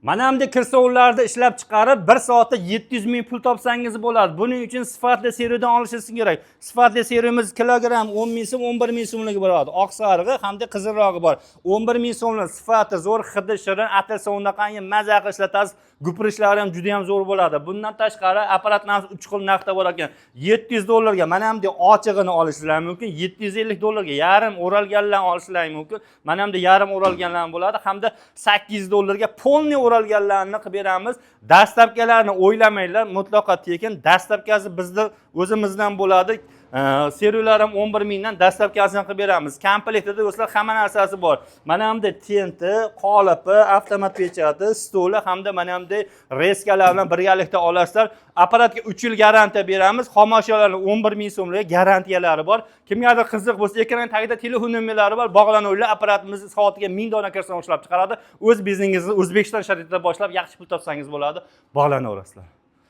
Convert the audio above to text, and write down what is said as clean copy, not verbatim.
Mana bunday kirsovlarni ishlab chiqarib, bir soatda 700 ming pul topsangiz bo'ladi. Buning uchun sifatli сырьё dan olishingiz kerak. Sifatli сырьё miz kilogramm 10 ming so'm, 11 ming so'mligi bo'ladi. Oq sarig'i hamda qizilrog'i bor. 11 ming so'mlik, sifati zo'r, hidi shirin, atirsa unaqangi maza qilib ishlatasiz. Gupurishlari ham juda ham zo'r bo'ladi. Bundan tashqari, apparatlarimiz 3 xil narxda bor ekan. 700 dollarga mana bunday ochig'ini olishinglar mumkin. 750 dollarga yarim o'ralganlarni olishinglar mumkin. Mana bunday yarim o'ralganlar bo'ladi hamda 800 dollarga полный o'ralganlarni qilib beramiz. Доставка larni o'ylamanglar, mutlaqo tekin. Доставка si bizni o'zimizdan bo'ladi. Сырьё lar ham 11 mingdan, доставка sini qilib beramiz. Komplektida, do'stlar, hamma narsasi bor. Mana bunday tenti, qolipi, avtomat pechati, stoli hamda mana bunday резка lar bilan birgalikda olasizlar. Apparatga 3 yil garantiya beramiz. Xomashyolarni 11 ming so'mlik garantiyalari bor. Kimgadir qiziq bo'lsa, ekran tagida telefon nomerlari bor. Bog'laninglar, apparatimiz soatiga 1000 dona kirsovun ishlab chiqaradi. O'z biznesingizni O'zbekiston sharoitida boshlab, yaxshi pul topsangiz bo'ladi. Bog'lanaverasizlar.